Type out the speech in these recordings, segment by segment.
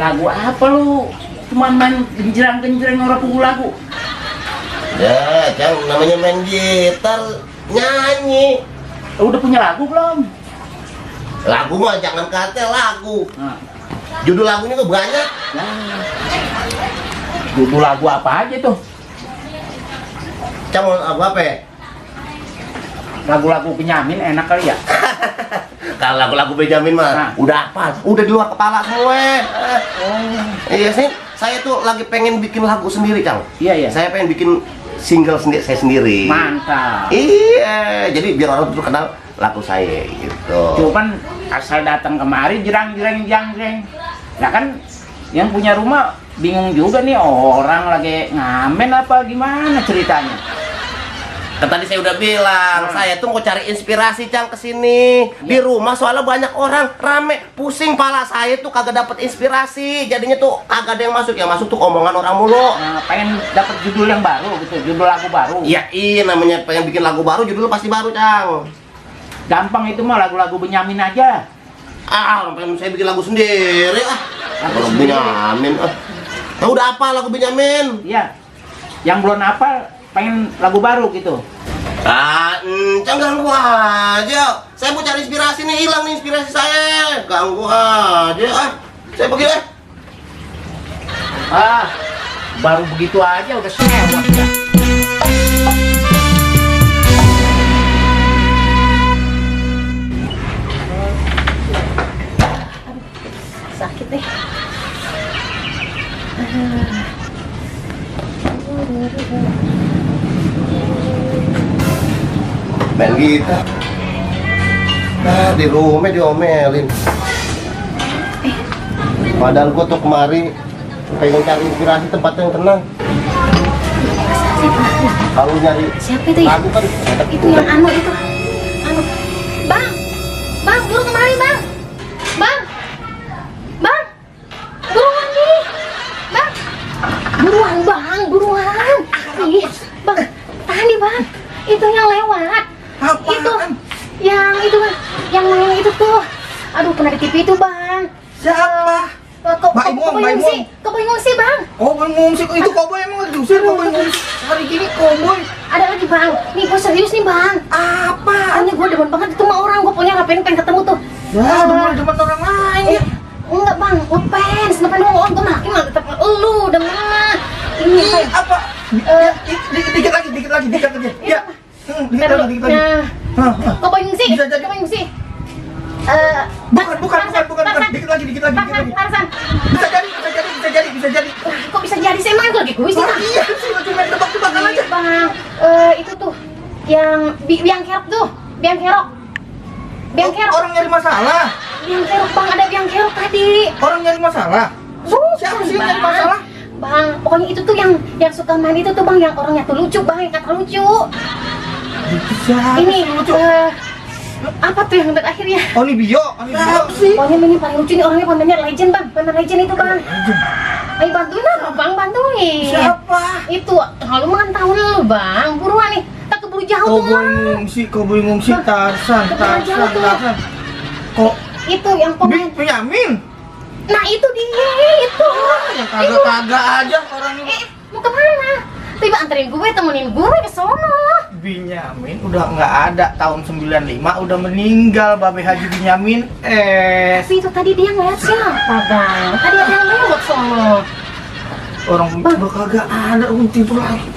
Lagu apa lu? Cuman main genjreng-genjreng orang pukul lagu. Ya, Cang, namanya main gitar, nyanyi. Udah punya lagu belum? Lagu mah jangan kata lagu. Nah. Judul lagunya tuh banyak. Nah. Judul lagu apa aja tuh? Cang, mau apa ya? Lagu-lagu Benyamin enak kali ya? Kalau lagu-lagu Benjamin mah Nah. udah apa? Udah di luar kepala semua. Oh. Iya sih, saya tuh lagi pengen bikin lagu sendiri, Cang. Iya, iya. Saya pengen bikin single sendiri, saya sendiri. Mantap. Iya, jadi biar orang tuh kenal lagu saya gitu. Cuman asal datang kemari jerang-jereng jang-jeng. Nah kan yang punya rumah bingung juga nih, orang lagi ngamen apa gimana ceritanya. Kan tadi saya udah bilang, saya tuh mau cari inspirasi, Cang, kesini. Di rumah soalnya banyak orang, rame, pusing pala saya tuh kagak dapet inspirasi. Jadinya tuh kagak ada yang masuk, yang masuk tuh omongan orang mulu. Nah, pengen dapat judul yang baru gitu, judul lagu baru. Iya, namanya pengen bikin lagu baru, judul pasti baru, Cang. Gampang itu mah, lagu-lagu Benyamin aja. Pengen saya bikin lagu sendiri, Lagu sendiri. Benyamin, Nah, udah apa lagu Benyamin? Iya. Yang belum apa, pengen lagu baru gitu. Cang, ganggu aja. Saya mau cari inspirasi nih, hilang nih inspirasi saya. Ganggu aja, Saya pergi deh. Baru begitu aja udah sewot ya. Sakit deh. Main gitar. Nah, di rumah diomelin. Padahal gua tuh kemari pengen cari inspirasi tempat yang tenang. Kalau nyari Siapa itu ya? lagu kan Itu yang anu itu. Anu. Bang. Bang, buru kemari, Bang. Bang. Bang. Buruan nih. Bang. Buruan, Bang. Buruan. Ih, Bang. Tahan nih, Bang. Itu yang lewat. Apaan? Itu. Yang itu, yang main itu tuh. Aduh, pernah di TV itu, Bang. Siapa? Mbak Imong, Mbak Imong. Koboi ngungsi, Bang. Koboi ngungsi, itu koboi emang diusir koboi ngungsi. Hari gini koboi. Ada lagi, Bang. Nih, gue serius nih, Bang. Apa? Soalnya gue demen banget itu sama orang. Gue punya pengen ketemu tuh. Ya, demen orang lain ya. Enggak, Bang. Gue fans. Depan orang gue makin mah tetap lu demen. Ini kayak Apa? Dikit lagi. Ya. Dikit lagi. Koboi ngungsi. Bisa jadi. Koboi ngungsi. Bukan. Dikit lagi. Tarzan. Bisa jadi. Kok bisa jadi sih, emang lagi kuis sih, Bang? Iya sih, cuma tebak-tebakan aja. Bang, itu tuh yang biang kerok tuh, biang kerok. Orang nyari masalah. Biang kerok, Bang, ada biang kerok tadi. Orang nyari masalah. Siapa sih yang nyari masalah? Bang, pokoknya itu tuh yang suka main itu tuh, Bang, yang orangnya tuh lucu, Bang, yang kata lucu. Siapa Ini sih lucu? apa tuh yang terakhirnya? Oni Bio. Siapa sih? Pokoknya ini paling lucu nih orangnya, pemainnya legend, Bang, pemain legend itu, Bang. Ayo bantuin lah, Bang, bantuin. Siapa? Itu, kalau makan tahu lu, Bang, buruan nih, tak keburu jauh tuh, Bang. Koboi ngungsi, Tarzan. Kok Itu yang pemain. Benyamin? Nah itu dia, itu. Yang kagak aja orang ini. Mau kemana? Tiba anterin gue, temenin gue ke sono. Benyamin udah nggak ada, tahun 95 udah meninggal Babe Haji Benyamin. Tapi itu tadi dia ngeliat siapa, Bang? Tadi ada yang lewat sono. Orang udah kagak ada, tidur lagi.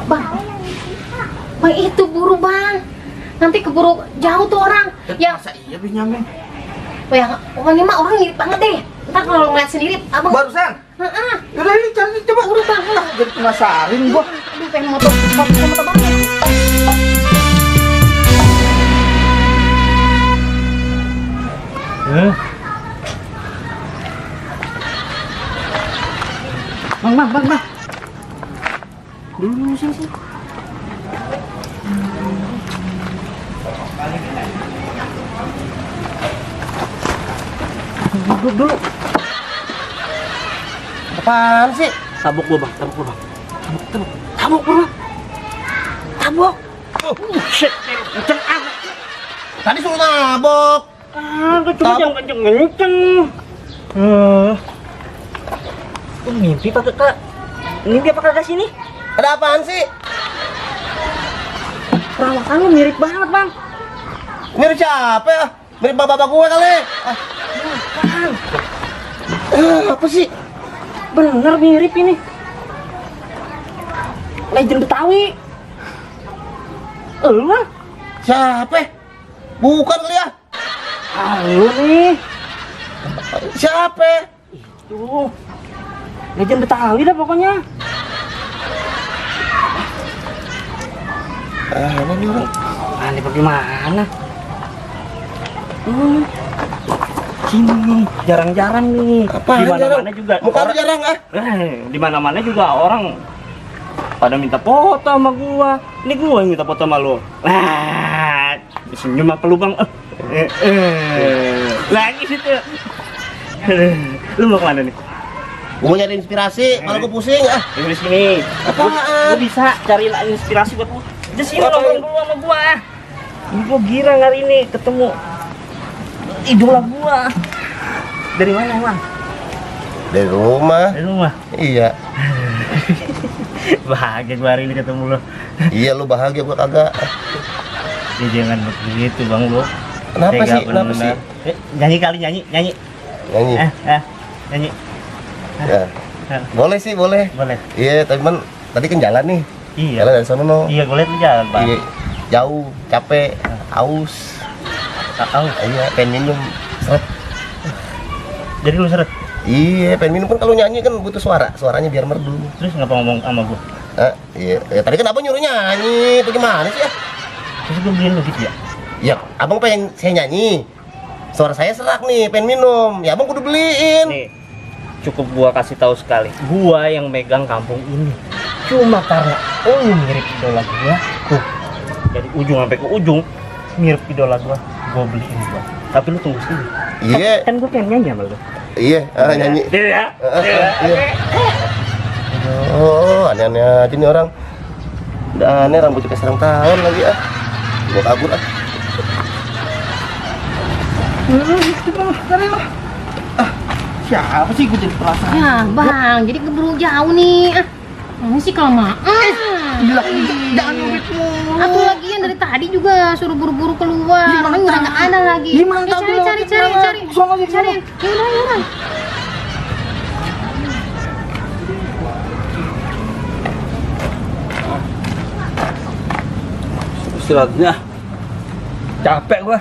Bang, Bang itu buru, Bang. Nanti keburu jauh tuh orang. Yang Masa iya Benyamin? pokoknya mah orang mirip banget deh. Ntar kalau ngeliat sendiri, abang. Barusan? Heeh. Yaudah ini cari coba. Buru, Bang. Jadi penasaran gua. Aduh, pengen motor banget. Bang. Dulu sini. Duduk dulu. Apaan sih? Tabuk gua, Bang. Tabuk, bro. Tabuk. Shit, kenceng ah. Tadi suruh nabok. Cuma jangan kenceng-kenceng. Mimpi apa kak? Mimpi apa kagak sini? Ada apaan sih? Perawakan lu mirip banget bang. Mirip siapa ya? Mirip bapak gue kali. Bang, Apa sih? bener mirip ini. Legend Betawi. Lu bang? Siapa? Bukan kali ya? Lu nih. Siapa? Tuh. Legend Betawi dah pokoknya. Mana nih orang? Ini bagaimana? Sini nih, jarang-jarang nih. Apaan Di mana-mana jarang? juga. Muka lu jarang ah? Di mana-mana juga orang pada minta foto sama gua. Ini gua yang minta foto sama lu. Senyum apa lu bang? Lagi situ. Lu mau kemana nih? Gua mau nyari inspirasi, malah gua pusing ah. Di sini. Apaan? Gua bisa cari inspirasi buat lu. Di sini nongkrong dulu sama gua. Ini gua girang hari ini ketemu idola gua. Dari mana bang? Dari rumah. Dari rumah. Iya. Bahagia gua hari ini ketemu lo. Iya lu bahagia gua kagak. Ya jangan begitu bang lo. Kenapa Tega sih? Kenapa bener. sih? Nyanyi kali nyanyi. Nyanyi. Nyanyi. Ya. Boleh sih, boleh. Boleh. Iya, tapi man tadi kan jalan nih. Iya. Jalan dari sana no. Iya, gue liat lu jalan bang. Iya. Jauh, capek, aus. Tahu. Iya, pengen minum. Seret. Jadi lu seret. Iya, pengen minum kan kalau nyanyi kan butuh suara, suaranya biar merdu. Terus ngapa ngomong sama gua? Iya, ya, tadi kan abang nyuruh nyanyi, bagaimana sih ya? Terus gua beliin lu gitu ya? Ya, abang pengen saya nyanyi, suara saya serak nih, pengen minum, ya abang kudu beliin. Nih, cukup gua kasih tahu sekali. Gua yang megang kampung ini. Cuma karena lu mirip idola gua, tuh. Dari ujung sampai ke ujung mirip idola gua beliin gua. Tapi lu tunggu sini. Iya, Kan gua pengen nyanyi sama lu. iya, nyanyi. Iya. Iya. Oh, aneh-aneh aja nih orang. Udah aneh, rambutnya kayak sarang tahun lagi ah. Gua kabur ah. Siapa sih gue jadi perasaan? Ya bang, jadi keburu jauh nih. Ini sih kelamaan. Gila, jangan nyubit mulu. Aku lagian dari tadi juga suruh buru-buru keluar. Orang udah nggak ada lagi. Gimana Ya, tahu cari, dulu, cari, gimana? cari, cari, Sono aja, cari. sono. Yaudah, yaudah. Istirahatnya capek gua,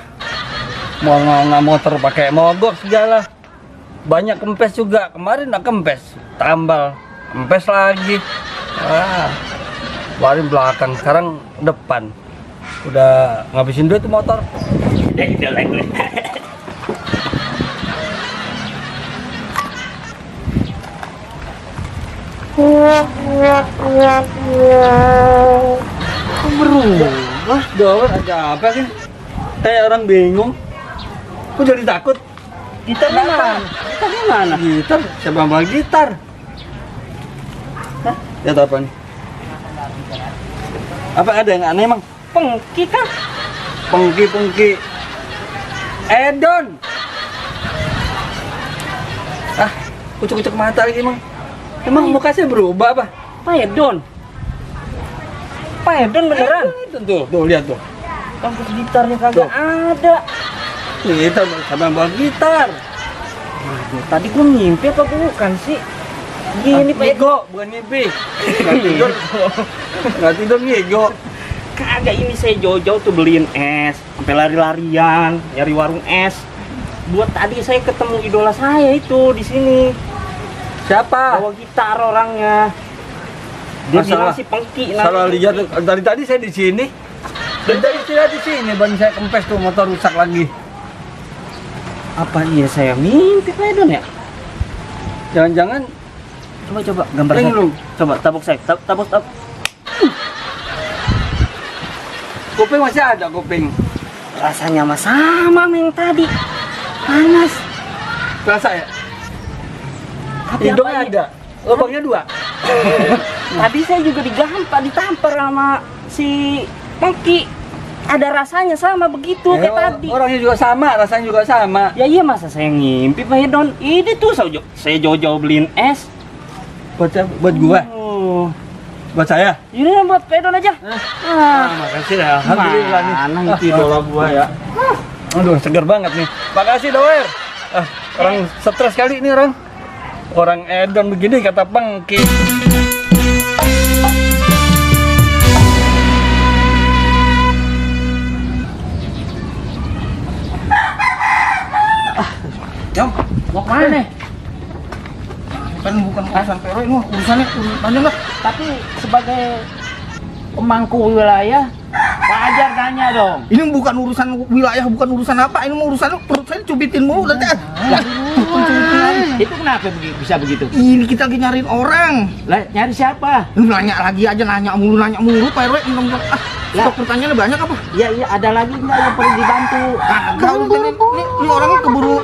mau nggak motor pakai mogok segala, banyak kempes juga. Kemarin nggak kempes, tambal kempes lagi. Kemarin belakang, sekarang depan. Udah ngabisin duit tuh motor. Ya gitu lah gue. Berubah dong, ada apa sih? Kayak orang bingung. Kok jadi takut? Gitar mana? Gitarnya mana? Gitar? Siapa yang bawa gitar? Hah? Lihat apa nih? Apa ada yang aneh emang? Pengki kah? Pengki. Edon. Ah, kucuk-kucuk mata lagi emang. Emang mukanya berubah apa? Paedon. Paedon beneran? Itu tuh, lihat tuh. Kampus gitarnya kagak ada. Gitar, siapa yang bawa gitar? Aduh, tadi gua mimpi apa bukan sih? Gini Pak Ego. Ngigo, bukan mimpi. Nggak tidur. Nggak tidur ngigo. Kagak, ini saya jauh-jauh tuh beliin es, sampai lari-larian, nyari warung es. Buat tadi saya ketemu idola saya itu di sini. Siapa? Bawa gitar orangnya. Dia bilang Masalah. si Pengki. Salah lihat dari tadi saya di sini. Dan tadi saya di sini, ban saya kempes tuh, motor rusak lagi. Apa iya saya mimpi Pak Edon ya? Jangan-jangan Coba gambar Yang saya. lu. Coba tabuk saya. Tabuk. kuping masih ada kuping. Rasanya mah sama yang tadi. Panas. Kerasa ya? Tapi Hidungnya apa ada. Lubangnya 2. Tadi saya juga ditampar sama si Pengki. Ada rasanya sama begitu kayak tadi. Orangnya juga sama, rasanya juga sama. Ya iya, masa saya ngimpi Pak Edon. Ini tuh saya jauh-jauh beliin es. Buat siapa? Buat gua. Oh. Buat saya. Ini buat pedon aja. Makasih ya. Alhamdulillah nih. Mana itu idola gua ya. Aduh, segar banget nih. Makasih Doer. Orang stres kali ini orang. Orang edan begini kata pengki. Jom, mau kemana nih? Kan bukan urusan Pero ini, urusannya panjang lah. Tapi sebagai pemangku wilayah, wajar nanya dong. Ini bukan urusan wilayah, bukan urusan apa. Ini mau urusan perut saya cubitin mulu nanti. Itu kenapa bisa begitu? Ini kita lagi nyariin orang. Lah, nyari siapa? Lu nanya lagi aja, nanya mulu Pak RW. Lah. Stok pertanyaannya banyak apa? Iya, ada lagi nggak yang perlu dibantu? Kagak, ini orangnya keburu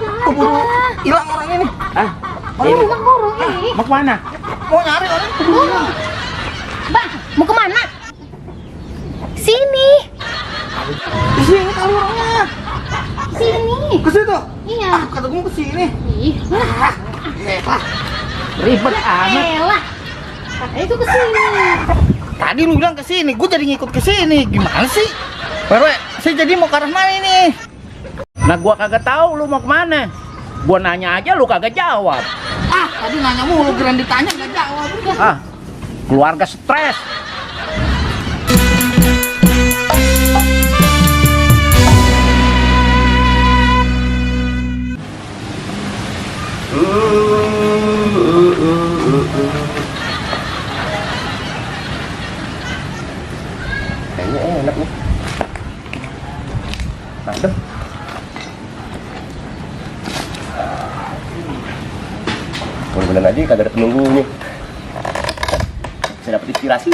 hilang orang ini. Ah, Buru, Bang, buru. Ih, mau kemana? Mau nyari orang keburu hilang. Bang, mau kemana? Sini. Di sini kali orangnya. Sini. Ke situ. Iya. Kata gue ke sini. Ih, Ribet amat. elah. Itu ke sini. Tadi lu bilang ke sini, gue jadi ngikut ke sini. Gimana sih? Pak RW, saya jadi mau ke arah mana ini? Nah, gua kagak tahu lu mau kemana. Gua nanya aja lu kagak jawab. Tadi nanya mulu, keren ditanya nggak jawab. Udah. Keluarga stres. Kayaknya enak nih. Mantep. Mudah-mudahan aja kagak ada penunggunya. Saya dapat inspirasi.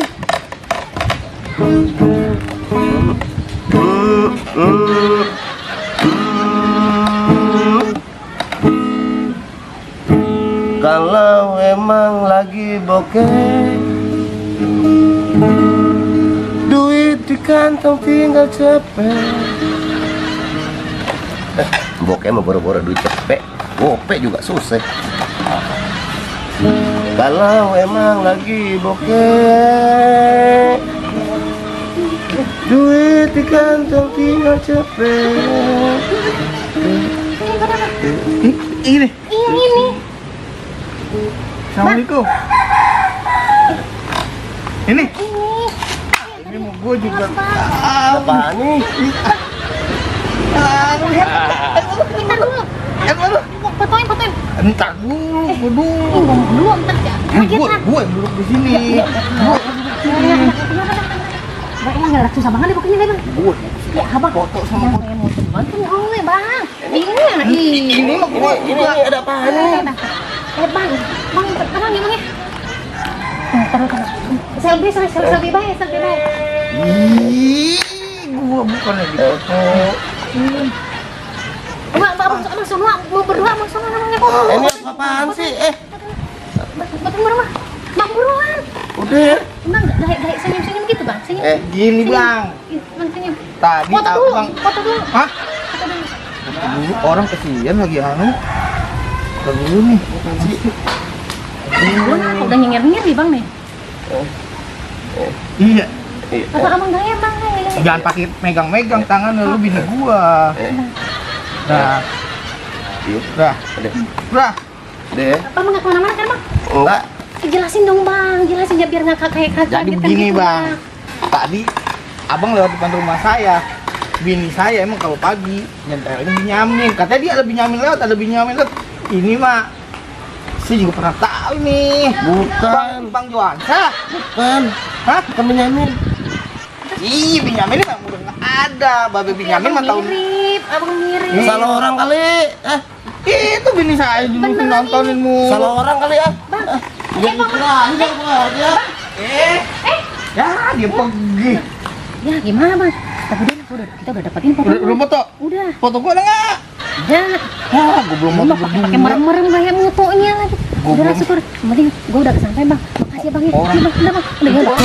Kalau emang lagi bokeh, duit di kantong tinggal cepet. Bokeh mah boro-boro duit cepet, gope juga susah. Kalau emang lagi bokeh, duit di kantong tinggal cepet. Ini. Ini. Assalamualaikum. Ini mau gue juga. Apaan nih? Bentar dulu. Fotoin. Entar dulu, gue dulu. Dulu, bentar ya. Gue yang duduk di sini. Bang, ini nggak susah banget deh pokoknya deh, Bang. Ya, abang. Foto sama Yang saya mau duluan kan gue, Bang. Ini mah gue Ini ada apaan nih? Bang, tenang ya, Bang ya. Taruh. Selfie baik. Ih, gue bukan yang di foto. Abang semua mau berdua, Bang, sama namanya. Ini apaan sih? Betul rumah. Bang, buruan. Udah. Bang, gaya senyum gitu, Bang. Senyum. Gini Bang. Bang, senyum. Tadi Foto dulu. Abang. Foto dulu. Hah? Foto dulu. Dulu orang kesian lagi anu. Dulu nih. Udah nyengir nih, Bang nih. Iya. Apa abang gaya, Bang? Jangan pakai megang-megang tangan lu bini gua. Dah. Dah. Dah. Deh. Abang nggak kemana-mana kan, Bang? Enggak. Jelasin dong, Bang. Jelasin ya biar nggak kayak kaget. Jadi begini Bang. Tadi abang lewat depan rumah saya. Bini saya emang kalau pagi nyentelin Binyamin. Katanya dia ada Binyamin lewat. Ini mah saya juga pernah tahu nih. Bukan. Bang Joansa. Bukan. Hah? Bukan Benyamin. Ih, Binyamin mah udah nggak ada. Babe Binyamin mah tahu. Abang mirip. Salah orang kali. Itu bini saya dulu nontonin mu. Salah orang kali ya. Dia lagi dia. Ya dia pergi. Ya gimana, Bang? Tapi kita udah dapetin foto. Udah foto? Udah. Foto gua ada nggak? Ya. Ah, gua belum Lu mau mah pakai merem-merem kayak mutonya lagi. Gua Udah belum- syukur. Yang penting gua udah kesampai, Bang. Makasih ya, Bang. Ya. Orang- Iya, Bang. Udah, Bang. Udah.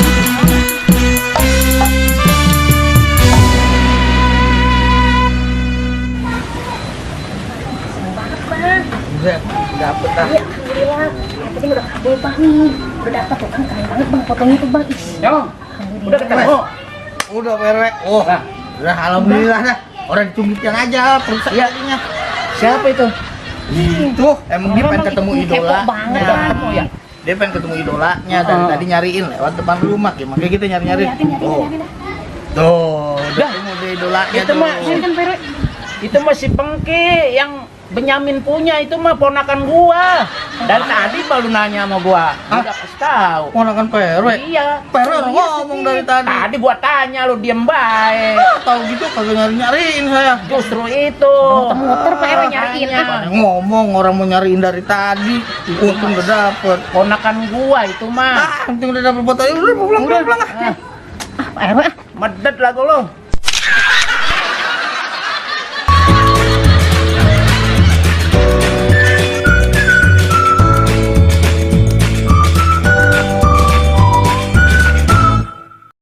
Udah, dapet dah. Alhamdulillah. penting udah kabul bang nih. Udah dapat tuh kan, keren banget bang fotonya tuh bang. Ih, Yo, udah ketemu. Udah PRW. Oh, Nah, udah alhamdulillah dah. Orang cungkit yang aja perusahaannya. siapa itu? Itu emang dia pengen ketemu kepo idola. banget. Udah ketemu ya? Dia pengen ketemu idolanya dan tadi nyariin lewat depan rumah ya. Makanya kita nyari-nyari. Oh. Tuh, udah ketemu deh idolanya Itu tuh. mah kan PRW. itu masih Pengki yang Benyamin punya, itu mah ponakan gua. Dari tadi baru nanya sama gua. Udah kasih tahu. Ponakan PRW. Iya. PRW orang ngomong dari tadi. Tadi gua tanya lu diem baik. Tahu gitu kagak nyari-nyariin saya. Justru itu. Muter PRW nyariin ah. Pada ngomong orang mau nyariin dari tadi. Untung udah dapet. Ponakan gua itu mah. Untung udah dapet foto. Udah pulang. Ah, PRW ah. medet lah lu.